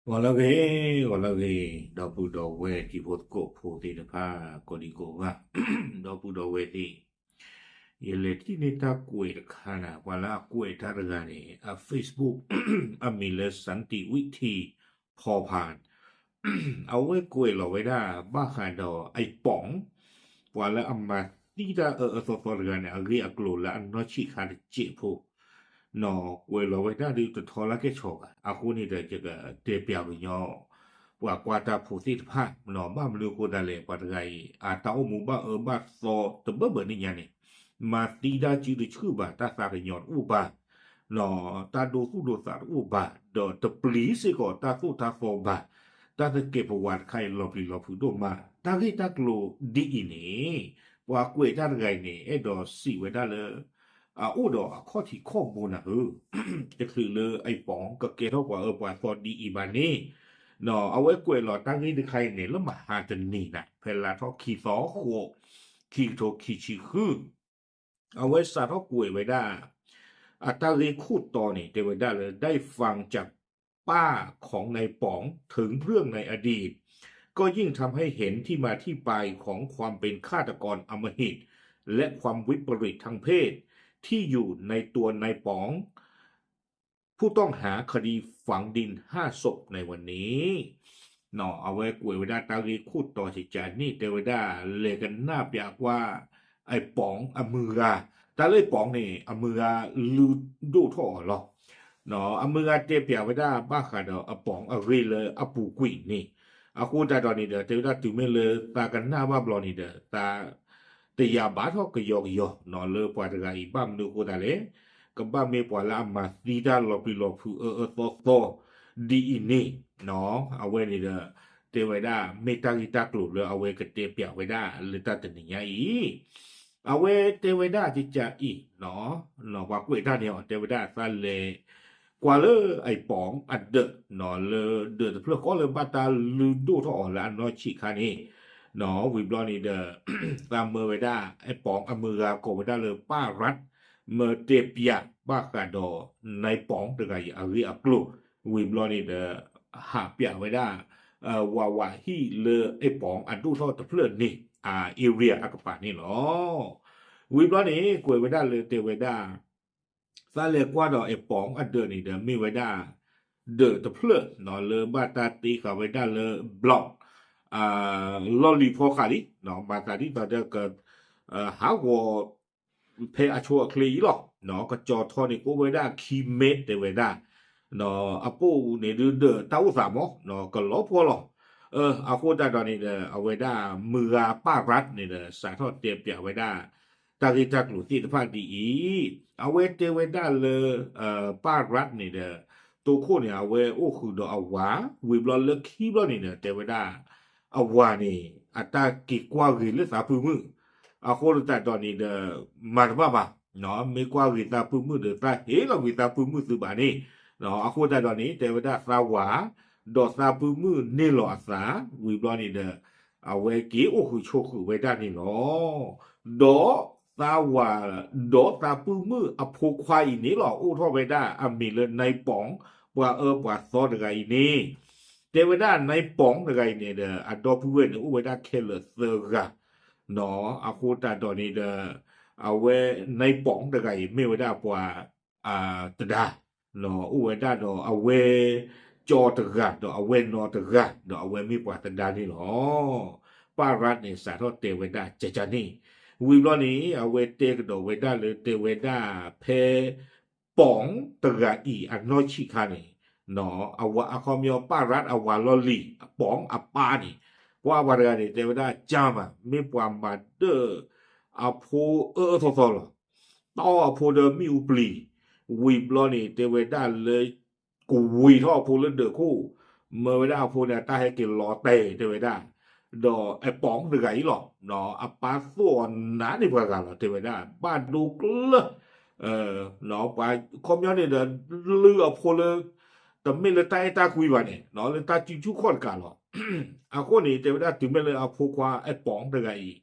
ဂီၤလၢအဂ့ၤ, ဂီၤလၢအဂ့ၤ, ဒီပုၢ်ဒီဝဲၢ်တံၤဖိသကိးဖိသ့ၣ်တဖၣ် ကိးဒံကိးဂၤ, ဒီပုၢ်ဒီဝဲၢ်သ့ၣ်, ယလဲၤထံၣ်န့ၢ်တၢ်ကွဲးတခါန့ၣ် ပှၤလၢအကွဲးတၢ်တဂၤန့ၣ် အ Facebook အမံၤလၢ စၢၣ်တံၣ်ဝံၣ်ထံ ဖီဖၣ် အဝဲကွဲးလီၤဝဲဒၣ် ဘၣ်ဃးဒီးအပိာ် ပှၤလၢအမၤသံတၢ်အၢအၢသီသီတဂၤန့ၣ် အဂ့ၢ်အကျိၤလၢအနီၢ်ဆံးခါတစဲးဖိ, ကွဲးလီၤဝဲဒၣ်ဒုးတထီလၢကဲဆီဘၣ်. အဃိန့ၣ်ဒီး ယကတဲပၠးကညီ ပှၤကွၢ်တၢ်ဖိသ့ၣ်တဖၣ်, ဘၣ်မနုၤအဃိသတးလဲၣ် ပှၤတဂၤအံၤ အတၢ်အိၣ်မူဘၣ်အၢဘၣ်သီတဘၢဘၢန့ၣ်ညါန့ၣ်, မၤသံတၢ်စုတဆူၣ်ဘၣ် တၢ်သးကညီၤတအိၣ်ဘၣ် တၢ်ဒိသူၣ်ဒိသးတအိၣ်ဘၣ်, ဒီးတပျံၤစ့ၢ်ကီးတၢ်သိၣ်တၢ်သီဘၣ်, တၢ်သကဲးပဝးတခါအံၤလီၤပျံၤလီၤဖုးဒိၣ်မး. တၢ်ဂ့ၢ်တၢ်ကျိၤဒ်အံၤန့ၣ်, ပှၤကွဲးတၢ်တဂၤအံၤန့ၣ် အဲၣ်ဒိးစံးဝဲဒၣ်လၢ အအိၣ်ဒီးအခီၣ်ထံးခီၣ်ဘိနၤဧၢ, တချုးလၢအပိာ်ကကဲထီၣ်ပှၤအၢပှၤသီဒ်အံၤဘၣ်န့ၣ်, အဝဲကွဲးလီၤတၢ်ဂ့ၢ်တခါအံၤန့ၣ် လၢမဟါတနံၤနၤ ဖဲလါထီၣ်ခံသီဃိး ခံကထိခံဆံဃု အဝဲစးထီၣ်ကွဲးဝဲဒၣ် အတၢ်ဂ့ၢ်ခိၣ်တီန့ၣ် တဲဝဲဒၣ်လၢ ได้ฟังจากป้าของนายป๋องถึงเรื่องในอดีต ก็ยิ่งทำให้เห็นที่มาที่ไปของความเป็นฆาตกรอำมหิต และความวิปริตทางเพศที่อยู่ในตัวนายป๋อง ผู้ต้องหาคดีฝังดินห้าศพในวันนี้ အဝဲကွဲးဝဲဒၣ်တၢ်ဂ့ၢ်ခိၣ်တီကကန့ၣ် တဲဝဲဒၣ်လဲၤကနၣ်ပၠးကွၢ် အပိာ်အမုၢ်ဂၤ, တၢ်လၢအပိာ်န့ၣ် အမုၢ်ဂၤလုၢ်ဒိၣ်ထီၣ်အီၤလီၤ. အမုၢ်ဂၤတဲပၠးဝဲဒၣ်ဘၣ်ဃးဒီးအပိာ်အဂ့ၢ်လၢအပူၤကွံာ်န့ၣ်, အဃိသတးဒီးန့ၣ်ဒီး တဲဝဲဒၣ်တုၤမ့ၢ်လၢသးကနၣ်ဘၣ်ဘျီန့ၣ်ဒီး သး တယာ်ဘၣ်ထီၣ်ကယီကယီ လၢပှၤတဂၤအံၤ ဘၣ်မနုၤအဃိသတးလဲၣ်, ကဘၣ်မ့ၢ်ပှၤလၢအမၤသံတၢ်လီၤပျံၤလီၤဖုးအၢအၢသီသီဒ်အံၤန့ၣ်, အဝဲန့ၣ်ဒီး တဲဝဲဒၣ်မ့ၢ်တၢ်ဂ့ၢ်တၢ်ကျိၤလၢအဝဲကတဲပၠးဝဲဒၣ်လၢတၢ်တနံၤညါအံၤ, အဝဲတဲဝဲဒၣ်ကကအံၤ ပှၤကွဲးတၢ်န့ၣ်အီၤ တဲဝဲဒၣ်သးလဲၤ ကွၢ်လၢအပိာ်အဒၢး လၢဒၢးတဖျၢၣ်ဃီလၢဘၣ်တၢ်လုၢ်ဒိၣ်ထီၣ်အီၤလၢအနီၢ်ဆံးခါန့ၣ်, ဝံၤဘျီန့ၣ်ဒီး သးမၢဝဲဒၣ် အပိာ်အမုၢ်ဂၤကိးဝဲဒၣ်လၢ ပၢ်ရၢတ် မၢတဲပၠးဘၣ်ဃးဒီး နၢၤပိာ်တဂၤအံၤအဂ့ၢ်အကျိၤ, ဝံၤဘျီန့ၣ်ဒီး ဟးပၠးဝဲဒၣ် ဝးဝးဟံၣ်လၢအပိာ်အဒိၣ်ထီၣ်တဖျၢၣ်န့ၣ် အ area အကပၤန့ၣ်လီၤ. ဝံၤဘျီန့ၣ် ကွဲးဝဲဒၣ်လၢတဲဝဲဒၣ် သးလဲၤကွၢ်ဒီးအပိာ်အဒၢးန့ၣ်ဒီး မ့ၢ်ဝဲဒၣ် ဒၢးတဖျၢၣ် လၢဘၣ်တၢ်တ့ဃာ်ဝဲဒၣ်လၢ block လီၢ်လံၤဖီဃာ်လံ, မၤသးဒ်သိးဒီးက ဟးဂီၤ ဖဲအဆိအချ့အံၤလီၤ. ကစီၤထီန့ၣ် ကအိၣ်ဝဲဒၣ်ခံမ့ၢ်တဲဝဲဒၣ်, အပိာ်န့ၣ်ဒုးဒၢးတၢ်အိၣ်သးမး ကလီၤပှီၢ်လီၤ. အဃိသတးဒီးန့ၣ်ဒီး အဝဲဒၣ်မုၢ်ဂၤပၢ်ရၢတ်န့ၣ်ဒီး စးထီၣ်တဲပၠးဝဲဒၣ် တၢ်ဂ့ၢ်တၢ်ကျိၤသ့ၣ်တဖၣ်ဒ်အံၤ, အဝဲတဲဝဲဒၣ်လၢ ပၢ်ရၢတ်န့ၣ်ဒီး တိခိၣ်န့ၣ် အဝဲအိၣ်ဃုာ်ဒီးအဝၤ, ဝံၤဘျီလၢခံဘျီန့ၣ်ဒီး တဲဝဲဒၣ် အဝၤန့ၣ် အတၢ်က့ၤကွၢ်ဂ့ၤလၢသးပုၢ်မုၣ်, အဃိသတးဒီးန့ၣ်ဒီး မၤတဘၣ်ဘၣ်, မ့ၢ်ကွၢ်ဂ့ၤသးပုၢ်မုၣ်ဒီး သးဟ့ၣ်လီၤကွံာ်သးပုၢ်မုၣ်သုဘၣ်န့ၣ်, အဃိသတးဒီးန့ၣ် တဲဝဲဒၣ်သးဝၤ ဒီးသးပုၢ်မုၣ်န့ၢ်လီၤအသး, ဝံၤဘျီန့ၣ်ဒီး အဝဲက့ၤအိၣ်ဃုာ်ဆိးဃုာ်ဝဲဒၣ်န့ၣ်လီၤ. ဒီးသးဝၤ ဒီးသးပုၢ်မုၣ်အဖိခွါအံၤန့ၣ်လီၤ အိၣ်ထီၣ်ဝဲဒၣ်အမံၤလၢ နၢၤပိာ် ပှၤအၢပှၤသီတဂၤအံၤန့ၣ်, တဲဝဲဒၣ် နၢၤပိာ် တဂၤအံၤန့ၣ်ဒီး အဒီပုၢ်ဝဲၢ်န့ၣ် အိၣ်ဝဲဒၣ်ခဲလၢာ်သၢဂၤ, အဃိသတးဒီးန့ၣ်ဒီး အဝဲ နၢၤပိာ် တဂၤအံၤ မ့ၢ်ဝဲဒၣ်ပှၤ သဒါ, အိၣ်ဝဲဒၣ်ဒီးအဝဲကၠီတဂၤ ဒီးအဝဲနီတဂၤ ဒီးအဝဲမ့ၢ်ပှၤသဒါန့ၣ်လီၤ. ပၢ်ရၢတ်န့ၣ် စးထီၣ်တဲဝဲဒၣ်ကကန့ၣ်, ဝံၤဘျီန့ၣ် အဝဲတဲကဒီးဝဲဒၣ်လၢ တဲဝဲဒၣ်ဖဲ ပိာ်တဂၤအံၤအနီၢ်ဆံးခါန့ၣ်, အခီပညီ ပၢ်ရၢတ်အဝၤလီၢ်လံၤ ပိာ်အပၢ်န့ၣ်, ပှၤပှၤတဂၤန့ၣ် တဲဝဲဒၣ်ကၢ်မး မ့ၢ်ပှၤမၤဒၢၣ်အဖိအၢအၢသီသီလီၤ. တီၢ်အဖိဒီးမ့ၣ်အူပျံၤ, ဝံၤဘျီန့ၣ် တဲဝဲဒၣ်လၢ ကဝံၤထီၣ်အဖိလၢဒၢးခိၣ်, မၢဝဲဒၣ်အဖိန့ၣ် အတၢ်ဟဲက့ၤလီၤတဲာ် တဲဝဲဒၣ်, ဒီးအပိာ်တဂၤအံၤလီၤ, အပၢ်သိၣ်အီၤနးန့ၢ်ပှၤဂၤလီၤ တဲဝဲဒၣ်, ဘၣ်ဒိကျၢၢ် ပှၤခီပညီန့ၣ်ဒီး လုၢ်အဖိလၢ တမ့ၢ်လၢတၢ်အဲၣ်တၢ်ကွံဘၣ်န့ၣ် လၢတၢ်စုဆူၣ်ခီၣ်တကးလီၤ. အဃိန့ၣ် တဲဝဲဒၣ်တုၤမ့ၢ်လၢအဖိခွါ အပိာ်တဂၤအံၤ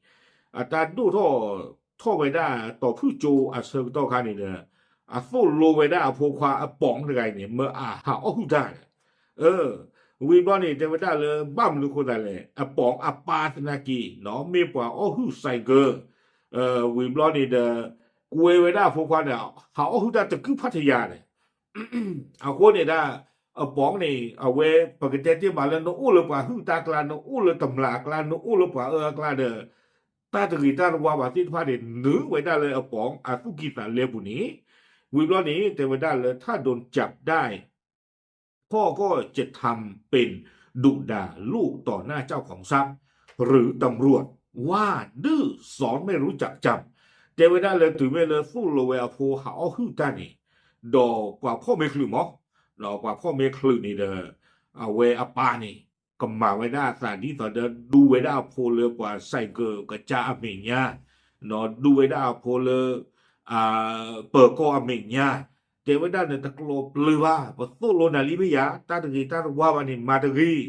အတၢ်ဒိၣ်ထီၣ်ထီၣ်ဝဲဒၣ်တီၤဖုၣ်ကၠိအဆၢကတီၢ်ခါန့ၣ်ဒီး အသိၣ်လိဝဲဒၣ်အဖိခွါအပိာ်တဂၤအံၤန့ၣ် မၢအဟးအီၣ်ဟုၣ်တၢ်ဒီး, အၢ ဝံၤဘျီန့ၣ် တဲဝဲဒၣ်လၢဘၣ်မနုၤဃိသးလဲၣ်, အပိာ်အပၢ်သနာ်က့ မ့ၢ်ပှၤအီၣ်ဟုၣ်စဲးကၢ, ဝံၤဘျီန့ၣ်ဒီး ကွဲးဝဲဒၣ်အဖိခွါန့ၣ် ဟးအီၣ်ဟုၣ်တၢ်တကုၢ်ဖးထယၤန့ၣ် အဃိန့ၣ်ဒၣ် အပိာ်န့ၣ် အဝဲပကတဲတ့ၢ်မးလၢနအိၣ်လၢပှၤဟုၣ်တၢ်အကျါ, နအိၣ်လၢတမျာ်အကျါ, နအိၣ်လၢပှၤအၢအကျါဒီး တၢ်တဂ့ၤတၢ်တဝါဘၣ်သ့ၣ်တဖၣ်န့ၣ် နုာ်ဝဲဒၣ်လၢအပိာ်အသူၣ်ကံၢ်သးလဲပူၤန့ၣ်, ဝံၤဘျီန့ၣ် တဲဝဲဒၣ်လၢ ถ้าโดนจับได้ พ่อก็จะทำเป็นดุด่าลูกต่อหน้าเจ้าของทรัพย์ หรือตำรวจ ว่าดื้อสอนไม่รู้จักจำ တဲဝဲဒၣ်လၢတုၤမ့ၢ်လၢသိၣ်လိဝဲအဖိ ဟးအီၣ်ဟုၣ်တၢ်န့ၣ်, ဒီးပှၤဖီၣ်မ့ၢ်ချုးမး, ပှၤဖီၣ်မ့ၢ်ချုးန့ၣ်ဒီး အဝဲအပၢ်န့ၣ် ကမၤဝဲဒၣ်အသးဒ်သိးဒီး ဒူဝဲဒၣ်အဖိလၢပှၤစဲးကၢကစၢ်အမဲာ်ညါ, ဒူဝဲဒၣ်အဖိလၢ ပၢၤကီၢ်အမဲာ်ညါ, တဲဝဲဒၣ်န့ၣ် တကျိးပျုၤဘၣ်, ပသိၣ်လိနၤလံမ့ၢ်ယၤ, တၢ်တဂ့ၤတၢ်တဝါဘၣ်န့ၣ် မၤတဂ့ၤ,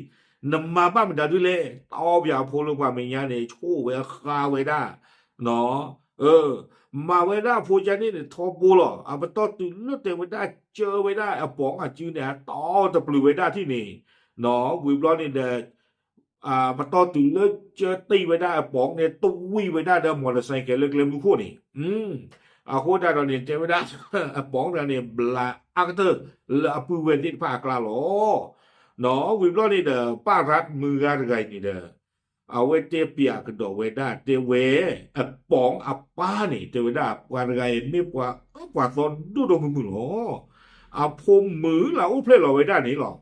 နမၤဘၣ်မတၤဒုလဲၣ်, တီပၠးအဖိလၢပှၤမဲာ်ညါန့ၣ် ဆိၣ်ဝဲဃါဝဲဒၣ်, မၤဝဲဒၣ်အဖိကန့ၣ်န့ၣ် ထီဘိလီၤ, အပတီၢ်တုၤလၢတဲဝဲဒၣ်ကၢဝဲဒၣ်အပိာ်အစုန့ၣ် အတီတပျုၤဝဲဒၣ်ထံၣ်န့ၣ်, ဝံၤဘျီန့ၣ်ဒီး ပတီၢ်တုၤလၢကၢတ့ၢ်ဝဲဒၣ်အပိာ်န့ၣ် တဝံၣ်ဝဲဒၣ်ဒီး မော်တော်ဆိုင်ကယ် လၢကျဲမုၢ်ခိၣ်န့ၣ်, အဃိသတးဒီးန့ၣ် တဲဝဲဒၣ် အပိာ်တဂၤန့ၣ် ဘျးအါကတၢၢ်လၢအပုၢ်ဝဲၢ်သ့ၣ်တဖၣ်အကျါလီၤ. ဝံၤဘျီန့ၣ်ဒီး ပၢ်ရၢ်မုၢ်ဂၤတဂၤအံၤန့ၣ်ဒီး အဝဲတဲပၠးကဒီးဝဲဒၣ် တဲဝဲ အပိာ်အပၢ်န့ၣ် တဲဝဲဒၣ် ပှၤတဂၤအံၤမ့ၢ်ပှၤအၢပှၤသီဒိၣ်ဒိၣ်မုၢ်မုၢ်လီၤ. အဖိမုၣ်လၢအိၣ်ဖျဲၣ်လီၤဝဲဒၣ်န့ၣ်လီၤ.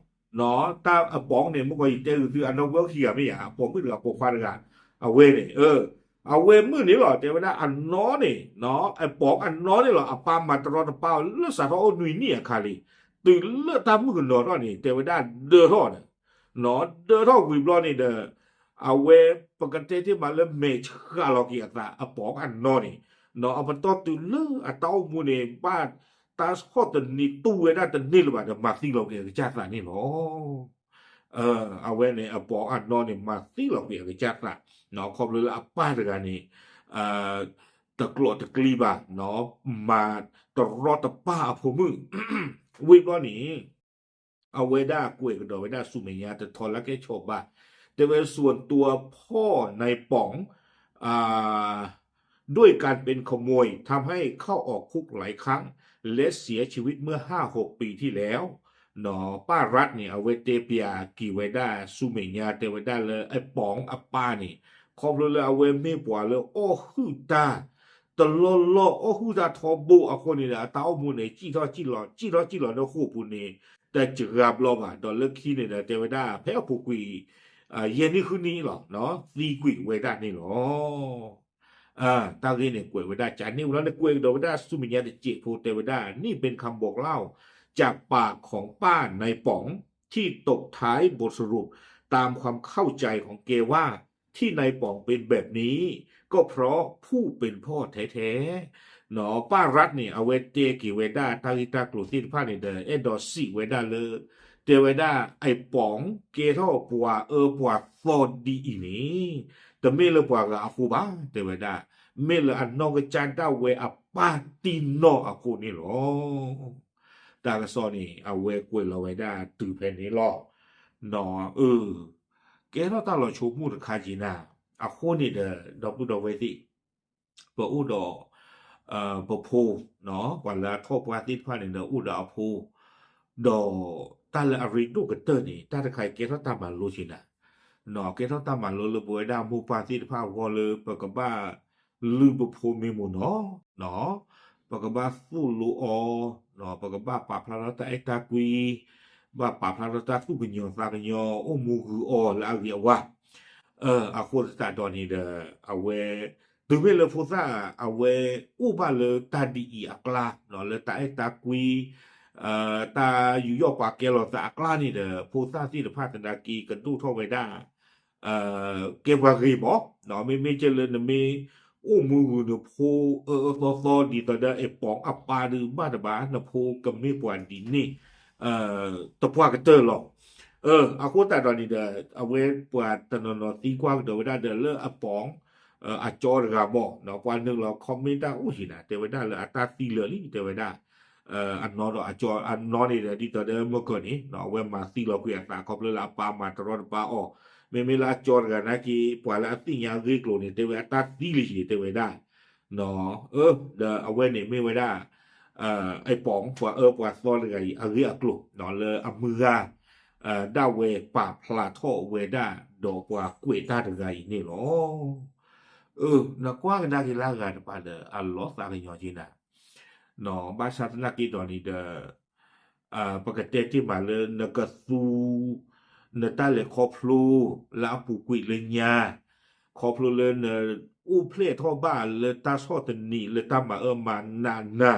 တၢ်အပိာ်န့ၣ် မ့ၢ်ကီးယတဲဂုာ်သု အနီၢ်ဝဲခံဂၤမ့ၢ်ယၤ အပိာ်မုၣ်တဂၤပိာ်ခွါတဂၤ အဝဲန့ၣ် အဝဲမုၣ်န့ၣ်လီၤ တဲဝဲဒၣ်အနီၢ်န့ၣ် အပိာ်အနီၢ်န့ၣ်လီၤ အပၢ်မၤတရီတပါအီၤလၢစးထီၣ်အိၣ်နွံနံၣ်အခါလံ, တုၤလၢတၢ်မုၣ်ကနီၤထီၣ်န့ၣ် တဲဝဲဒၣ်ဒၢထီၣ်န့ၣ်, ဒၢထီၣ်ဝံၤဘျီန့ၣ်ဒီး အဝဲပကတဲတ့ၢ်မးလၢမဲာ်ဆှးလီၤက့ၤအသး အပိာ်အနီၢ်န့ၣ်, အပတီၢ်တုၤလၢအတၢ်အိၣ်မူန့ၣ် ဘၣ်တၢ်ဆီၣ်သနံးတူၢ်ဝဲဒၣ်တန့ၢ်လၢၤဘၣ်ဒီး မၤသံလီၤက့ၤအကစၢ်သးန့ၣ်လီၤ. အဝဲန့ၣ် အပိာ်အနီၢ်န့ၣ် မၤသံလီၤက့ၤအကစၢ်သး, ခီဖျိလၢအပၢ်တဂၤန့ၣ် တကျိးတကျံဘၣ်, မၤတရီတပါအဖိမုၣ်, ဝံၤဘျီန့ၣ် အဝဲဒၣ်ကွဲးကဒီးဝဲဒၣ်ဆူမဲာ်ညါ တထီလၢကဲဆီၣ်ဘၣ်, တဲဝဲ ส่วนตัวพ่อนายป๋อง ด้วยการเป็นขโมย ทำให้เข้าออกคุกหลายครั้ง และเสียชีวิตเมื่อห้าหกปีที่แล้ว ပၢ်ရၢ်န့ၣ် အဝဲတဲပၠးက့ၤဝဲဒၣ်ဆူမဲာ်ညါ တဲဝဲဒၣ်လၢအပိာ်အပၢ်န့ၣ် ခီဖျိလၢအဝဲမ့ၢ်ပှၤလၢအီၣ်ဟုၣ်တၢ် တလီၢ်လီၢ်အီၣ်ဟုၣ်တၢ်ထီဘိအဃိန့ၣ်ဒီး အတၢ်အိၣ်မူန့ၣ် စံၣ်ထီၣ်စံၣ်လီၤ စံၣ်ထီၣ်စံၣ်လီၤဒီးဃိာ်ပူၤန့ၣ် တစှၤဘျီဘၣ် ဒီးလၢခံန့ၣ်ဒီး တဲဝဲဒၣ်ဖဲအပူၤကွံာ် ယဲၢ်နံၣ်ဃုနံၣ်လီၤ သံကွံာ်ဝဲဒၣ်န့ၣ်လီၤ. တၢ်ဂ့ၢ်န့ၣ်ကွဲးဝဲဒၣ်ကန့ၣ်ဝံၤလီၤန့ၣ် ကွဲးကဒီးဝဲဒၣ်ဆူမဲာ်ညါတစဲးဖိ တဲဝဲဒၣ် นี่เป็นคำบอกเล่าจากปากของป้านายป๋อง ที่ตบท้ายบทสรุป ตามความเข้าใจของแกว่า ที่นายป๋องเป็นแบบนี้ ก็เพราะผู้เป็นพ่อแท้ๆ ပၢ်ရၢ်န့ၣ် အဝဲတဲက့ၤဝဲဒၣ်တၢ်ဂ့ၢ်တၢ်ကျိၤသ့ၣ်တဖၣ်န့ၣ်ဒီး အဲၣ်ဒိးစံးဝဲဒၣ်လၢ တဲဝဲဒၣ် အပိာ်ကဲထီၣ်ပှၤအၢပှၤသီဒ်အံၤန့ၣ် တမ့ၢ်လၢပှၤဂၤအဃိဘၣ် တဲဝဲဒၣ် မ့ၢ်လၢအနီၢ်ကစၢ်ဒၣ်ဝဲအပၢ်တံၢ်နီၢ်အဃိန့ၣ်လီၤ. တၢ်ကစီၣ်န့ၣ် အဝဲကွဲးလီၤဝဲဒၣ်တုၤဖဲန့ၣ်လီၤ. ကဲထီၣ်တၢ်လီၤဆိကမိၣ်တခါက့ၤနၤ အဃိန့ၣ်ဒီး ဒီပုၢ်ဒီဝဲၢ်သ့ၣ် ပအိၣ်ဒီး ပဖိ ပှၤလၢအထီၣ်ပှၢ်သ့ၣ်တဖၣ်န့ၣ်ဒီး အိၣ်ဒီးအဖိ ဒီးတၢ်လၢအရ့ဒိၣ်ကတၢၢ်န့ၣ် တၢ်တခါအံၤကဲထီၣ်တၢ်မၤလိက့ၤနၤ, ကဲထီၣ်တၢ်မၤလိလၢပဝဲဒၣ်မိၢ်ပၢ်သ့ၣ်တဖၣ်အဂီၢ်လၢ ပကဘၣ်လုၢ်ပဖိမ့ၢ်မိၢ်နီၤ, ပကဘၣ်သိၣ်လိအီၤ, ပကဘၣ်ပာ်ဖျါထီၣ်တၢ်အဲၣ်တၢ်ကွံ, ဘၣ်ပာ်ဖျါထီၣ်တၢ်သူၣ်ကညီၤသးကညီၤ အိၣ်မူဂုာ်အီၤလၢအဂ့ၤအဝါ အဃိသတးဒီးန့ၣ်ဒီး အဝဲ တုၤမ့ၢ်လၢဖိသၣ် အဝဲအိၣ်ဘၣ်လၢတၢ်ဒ်အံၤအကျါ လၢတၢ်အဲၣ်တၢ်ကွံ တၢ်ယူးယီၣ်ပာ်ကဲလီၤသးအကျါန့ၣ်ဒီး ဖိသၣ်သ့ၣ်တဖၣ်သနာ်က့ ကဒိၣ်ထီၣ်ဝဲဒၣ် ကဲပှၤဂ့ၤမး, မ့မ့ၢ်ကဲလၢနမ့ၢ်အိၣ်မူဂုာ်နဖိအၢအၢသီသီဒ်သိးဒီး အပိာ်အပၢ်ဒုးဘၣ်တဘၣ် နဖိကမ့ၢ်ပှၤဒ်န့ၣ် တပှၢ်ကတၢၢ်လီၤ. အဃိသတးဒီးန့ၣ်ဒီး အဝဲပှၤတနီၤနီၤသံကွၢ်ကဒီးဝဲဒၣ်ဒီးလၢအပိာ် အကၠီတဂၤမး ပှၤနုာ်လီၤ comment တၢ်အိၣ်ဟံၣ်နၤ တဲဝဲဒၣ်လၢအတၢ်သံလၢာ်လံ တဲဝဲဒၣ် အနီၢ်ဒီးအကၠီ အနီၢ်န့ၣ်ဒီး ဒ်သိးဒီးမုၢ်ကၢၢ်န့ၣ် အဝဲမၤသံလီၤကွံာ်အသးခီဖျိလၢအပၢ်မၤတရီတပါအီၤ, မ့မ့ၢ်လၢအကၠီတဂၤနာ်က့ ပှၤလၢအသ့ၣ်ညါအဂ့ၢ်အကျိၤန့ၣ် တဲဝဲအတၢ်သံလံယံၤ တဲဝဲဒၣ်, အၢ ဒီးအဝဲန့ၣ်မ့ၢ်ဝဲဒၣ် အဲပိာ် ပှၤအၢပှၤသီတဂၤအံၤ အဂ့ၢ်အကျိၤ လၢအမုၢ်ဂၤ ဒၣ်ဝဲပာ်ဖျါထီၣ်ဝဲဒၣ် ဒီးပှၤကွဲးတၢ်တဂၤအံၤန့ၣ်လီၤ. အၢ နကွၢ်ကဒါက့ၤလၢအဂၤတပၤဒီး အလီၤသးကညီၤက့ၤနၤ, ဘၣ်ဆၣ်သနာ်က့ဒီးန့ၣ်ဒီး ပကတဲတ့ၢ်မးလၢနကသူ နတၢ်လဲၤခီဖျိ လၢအပူၤကွံာ်လၢညါ, ခီဖျိလၢန အိၣ်ဖျဲၣ်ထီၣ်ဘၣ်လၢတၢ်ဆီၣ်သနံးလၢတၢ်မၤအၢမၤနးနၤ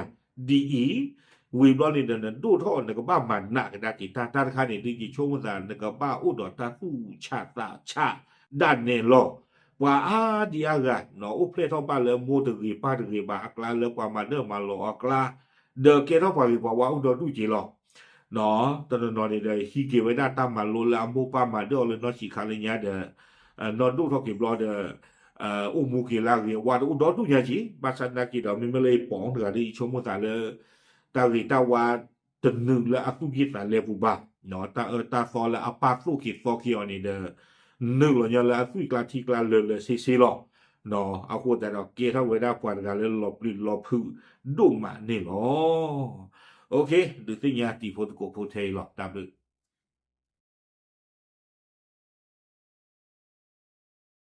ဒ်အံၤ, ဝံၤဘျီန့ၣ်ဒီး နဒိၣ်ထီၣ်နကဘၣ်မၤနးကဒါက့ၤတၢ်, တၢ်တခါန့ၣ် ဒ်ယဆိကမိၣ်သး နကဘၣ်အိၣ်ဒီးတၢ်သူၣ်ဆးသးဆးဒၣ်နဲလီၤ. ပှၤအါဒံအါဂၤ အိၣ်ဖျဲၣ်ထီၣ်ဘၣ်လၢမိၢ်တဂ့ၤပၢ်တဂ့ၤဘၣ်အကျါ လၢပှၤမၤဒၢၣ်မၤလီၤအကျါ, ဒီးကဲထီၣ်ပှၤဂ့ၤပှၤဝါအိၣ်ဒီဒူၣ်က့ၤလီၤ. တနီၤနီၤန့ၣ်ဒီး ဟံးက့ၤဝဲဒၣ်တၢ်မၤလိလၢအမိၢ်ပၢ်မၤဒၢၣ်အီၤလၢနီၢ်ဆံးခါလၢညါဒီး နီၢ်ဒိၣ်ထီၣ်က့ၤဘျီဒီး အိၣ်မူက့ၤလၢအဂ့ၤအဝါတအိၣ်ဒီဒူၣ်ညါက့ၤ, ဘၣ်ဆၣ်သနာ်က့ဒီး မ့မ့ၢ်လၢအပိာ်တဂၤဒီး ယဆိကမိၣ်သးလၢ တၢ်ဂ့ၤတၢ်ဝါတနုာ်လၢအသူၣ်က့ၣ်သးလဲပူၤဘၣ်, တၢ်အၢတၢ်သီလၢအပၢ်သိၣ်က့ၤသီက့ၤအီၤန့ၣ်ဒီး နုာ်လီၤညီလၢအသွံၣ်ကျါထံကျါလၢာ်လၢာ်ဆ့ဆ့လီၤ. အဃိသတးဒီး ကဲထီၣ်ဝဲဒၣ်ပှၤတဂၤလၢလီၤပျံၤလီၤဖုးဒိၣ်မးန့ၣ်လီၤ. OK, ဒုးသ့ၣ်ညါတံၤဖိသကိးဖိထဲအံၤလီၤ. တၢ်ဘျုး